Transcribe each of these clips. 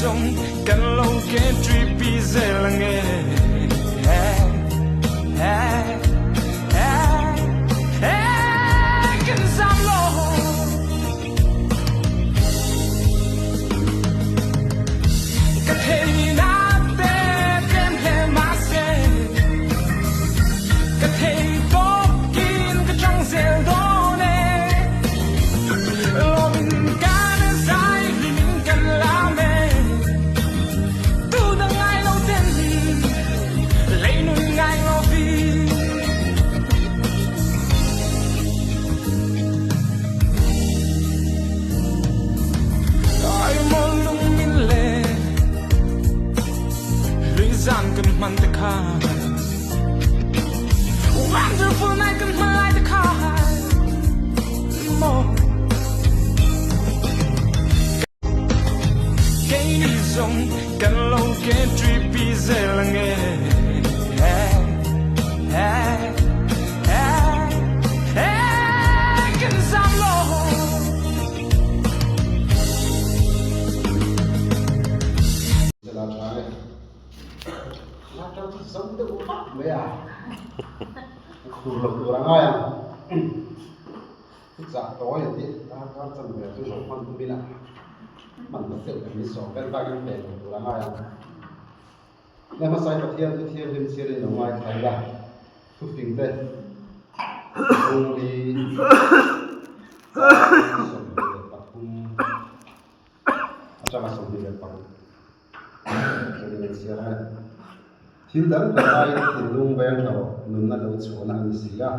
zawng kan lo ke ṭipi zel ange. Kan zam lo. Ka theihna te tlem hle mahse ka thei tawkin ka chang zel dawn e. Lawmin kan zai hlimin kan lam e. Tu dang ngai lo ten lei nun ngai lovin. Na hmasai Pathian chu thianghlim chhiarin lo ngaithla ila, thufing te kawngli 23 atanga 26 chuan in chhiar ang e. Thil dang ber aiin thinlung veng hlauh nunna lo chhuahna a ni si a,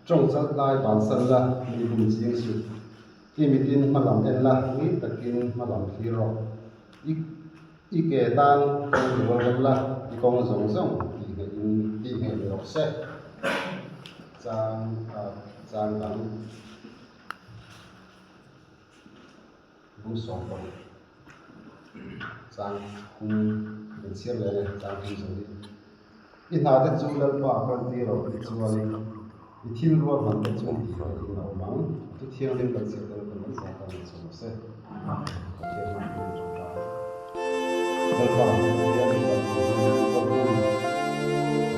tawng chalh lai bansan la mi bum ching suh. I mitin hmalam en la, ngui takin hmalam thlir rawh. I I ke tan kawng ti rual rem la, i kawng zawng zawng tih ngheih in tih ngheih ni rawh se. Chang a chang dang bung sawm pawh chang hum min chhiar leh ang e, chang hum zawng hi. I hna te chu Lalpa a kal tir rawh ti chuan i thil ruahman te chu tih theih in a awm ang. Chu thianghlim kan chhiat tel kan zat a ni chho se. Pathian hmang turin tha ta. Lalpa Pathian in kan hmu hi pawh hun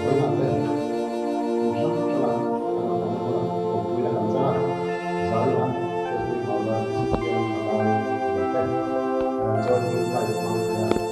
vawiinah te hmun hrang hrangah kan awm ang hunah awmpuina kan chang a, zaninah Tepui Hmawla Kristian thalai te Joint Enterprise hmang thei a.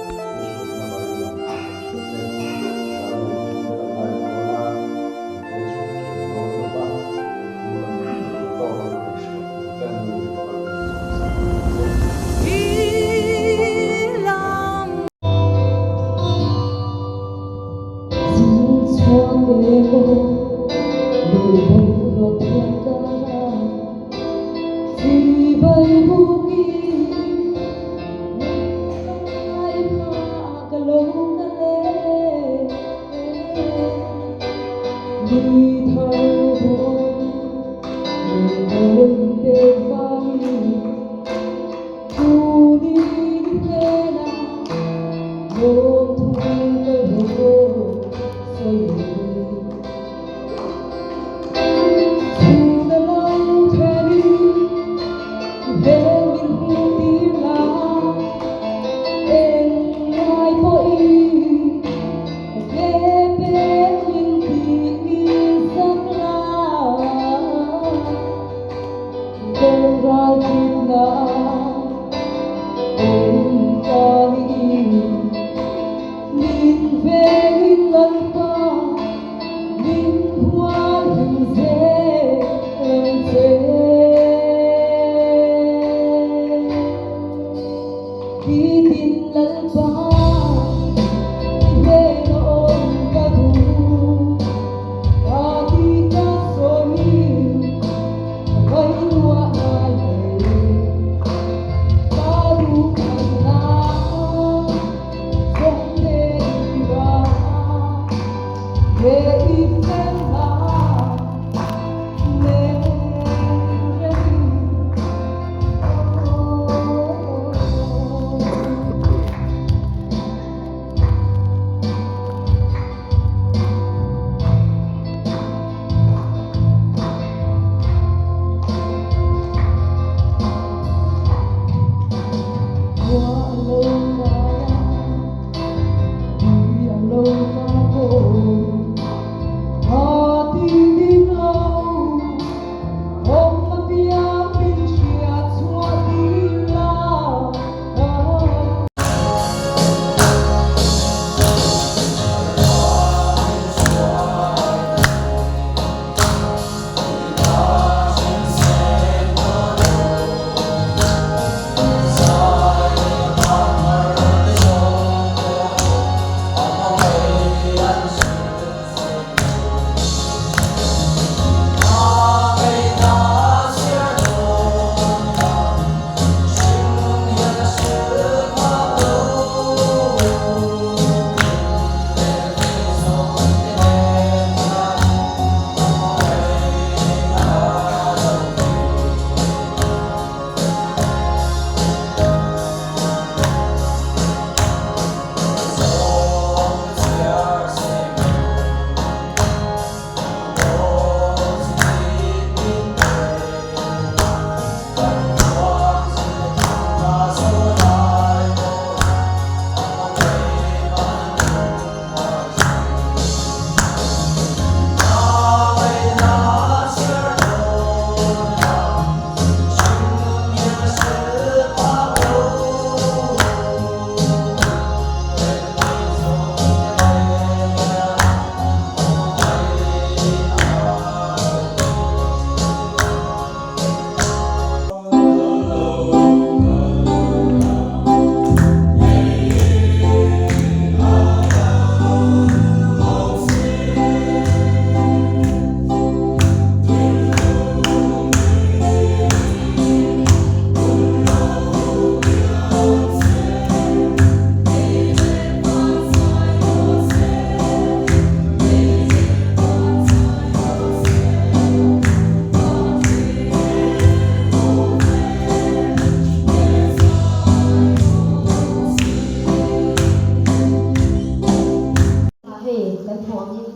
Hei kan hmuh angin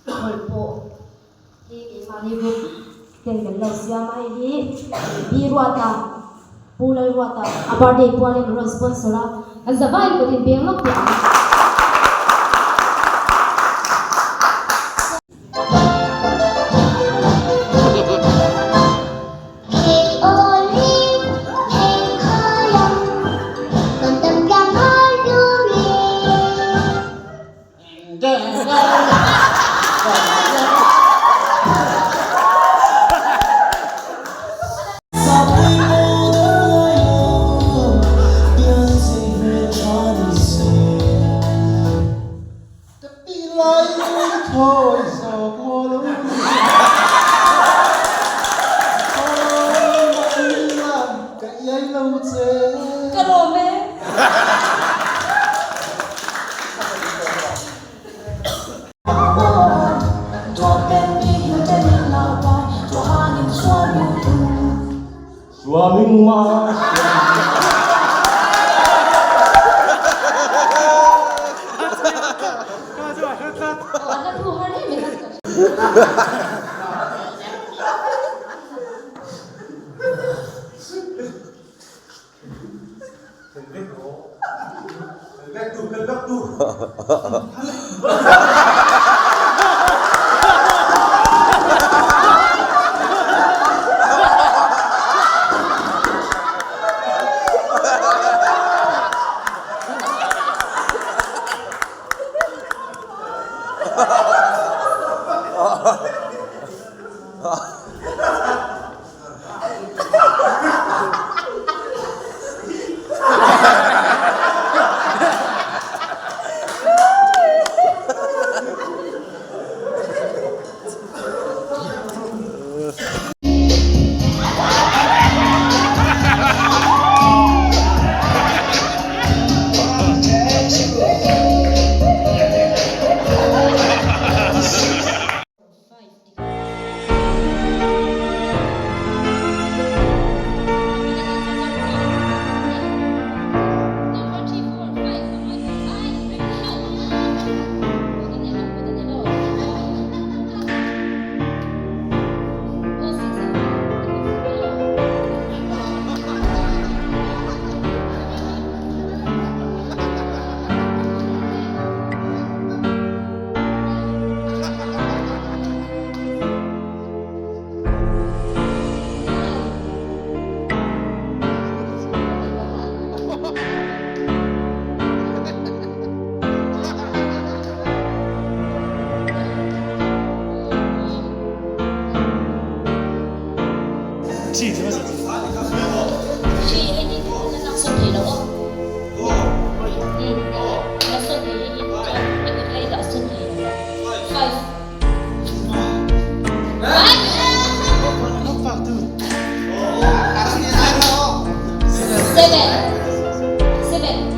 hawlh pawh hi keimahni group ten kan lo siam a, hei hi Pi Ruata Pu Lalruata a birthday pualin an rawn sponsor a, kan zavaiin kut inpeng lawk teh ang. Ka lawm e. 7.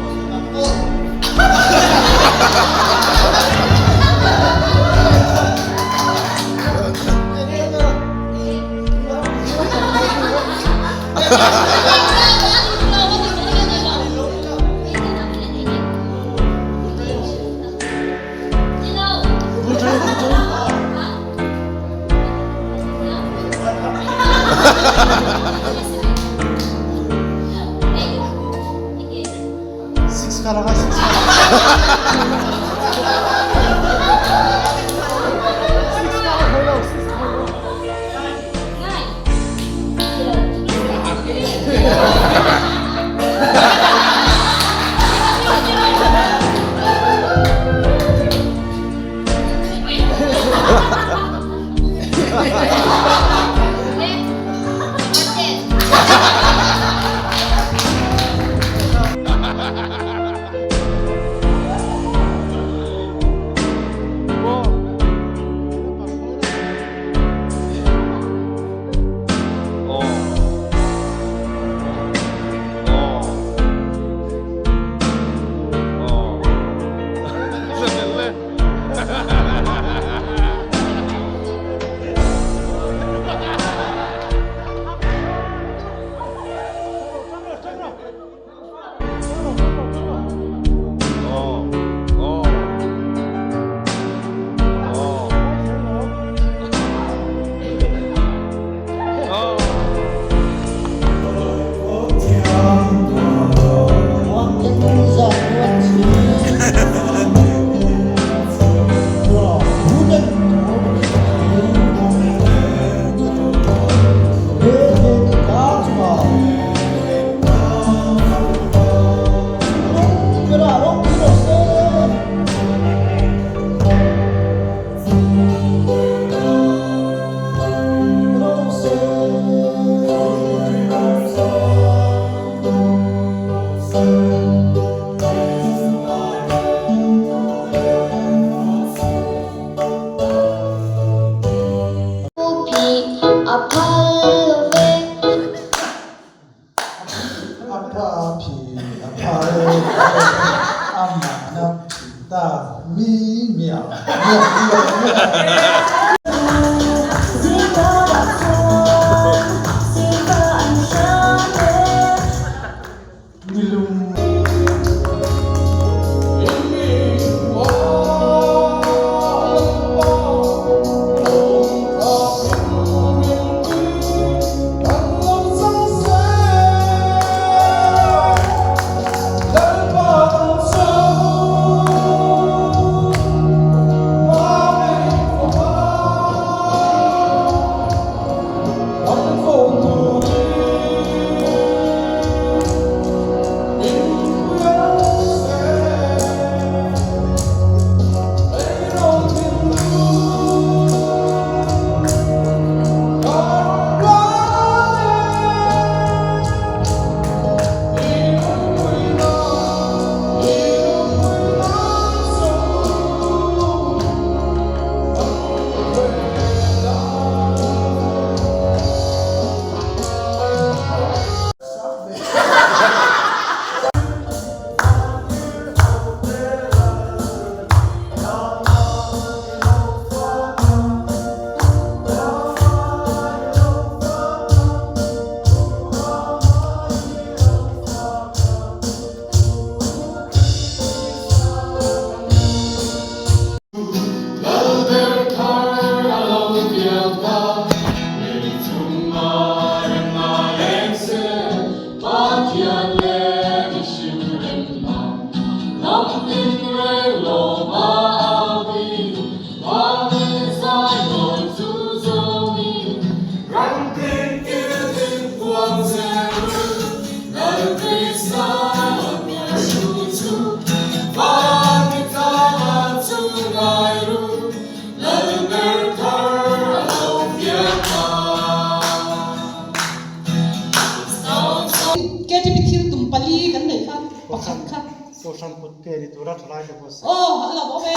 KTP thil tum pali kan neih kha pakhat kha. Kohhran kut ke ni tura thalai te pawh se. Aw a lo awm e.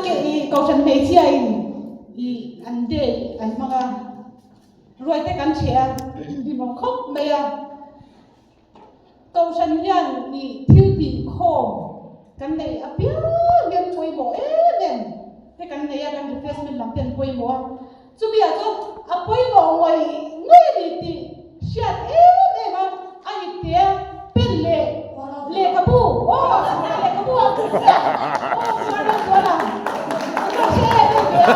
Ke i kohhran hmeichhia in i an day an hmang a, ruai te kan chhe a, hlimawm khawp mai a. Kohhran hian i thil tih khawm kan neih apiang hian pawimawh em em te kan nei a, kan refreshment lam te an pawimawh a, chumi ah chuan a pawimawh ngawih ngawih a ni tih hriat em em a, a ipte a pen leh lehkhabu aw lehkhabu a aw chuan a chuan a ka hre em em ve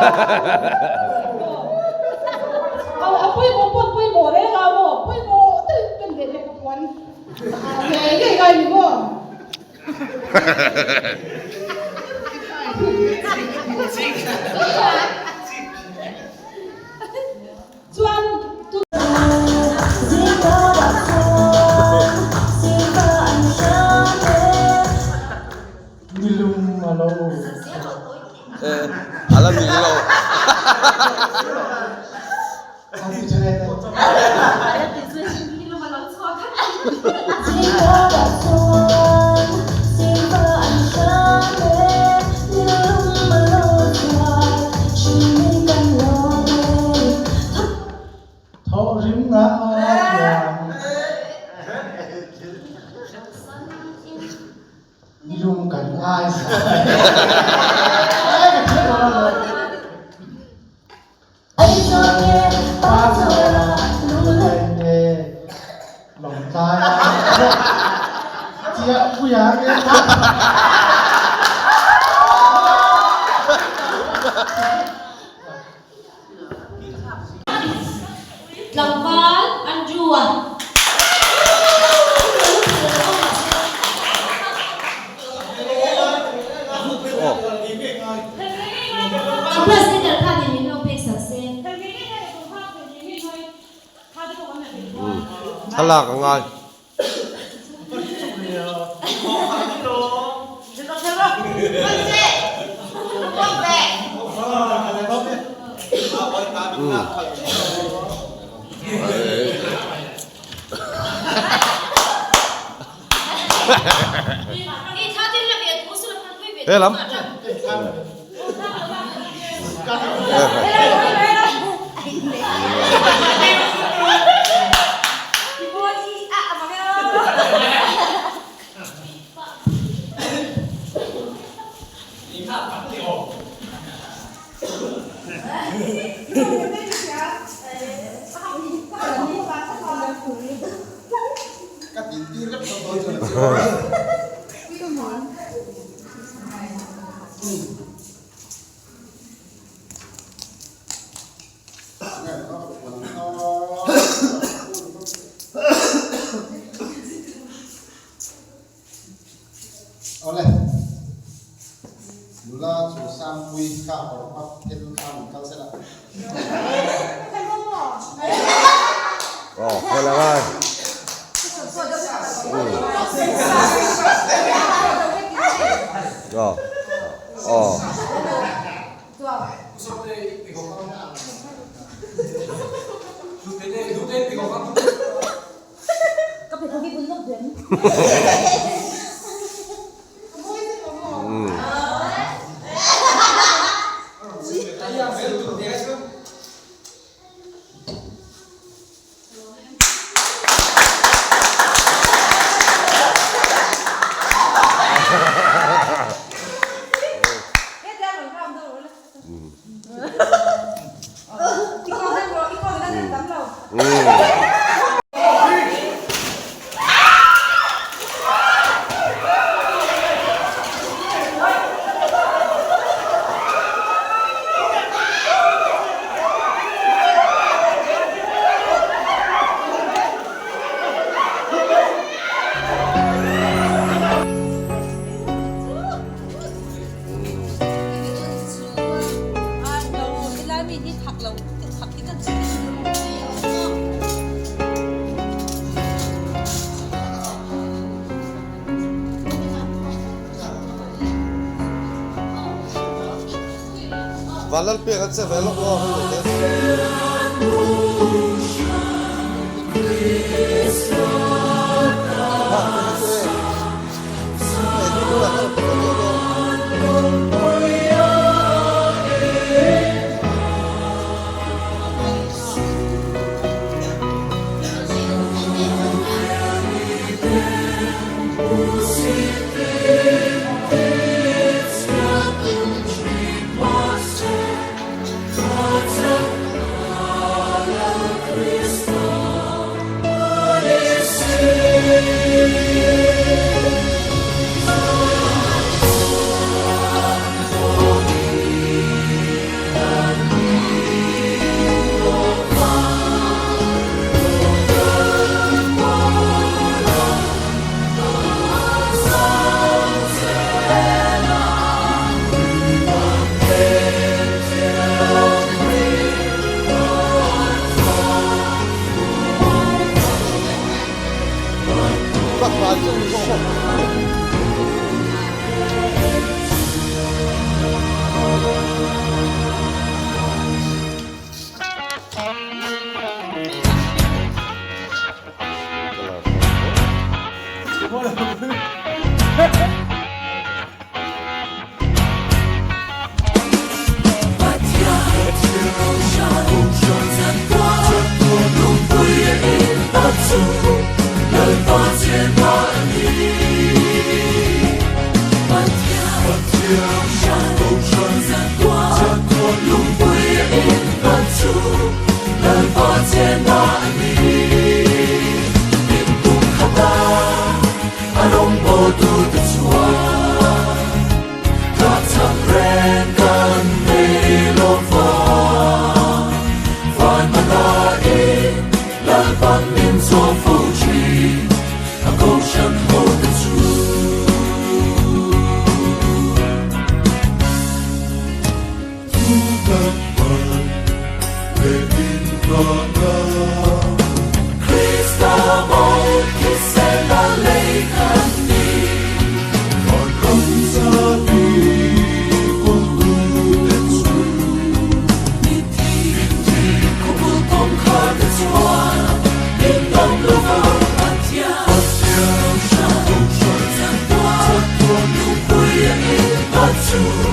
a a pawimawh pawh an pawimawh reng a maw pawimawh deuhin pen leh lehkhapuan ngei ngei ngai ni maw. Chuan tu. Nilum a lo. A la mil lo. Thawhrimna a thiam. Nilum kan ngaisai. Tlangval Andrew-a. Class leader khanin min lo pek sak se. Thlalak a ngai. He lam. Awle, nula chu Sangpui kha kawr pap thil kha min kal sela. Aw, khawl ang ai. Aw, aw. Vanlalpek an che ve lawk aw hei te. Chu.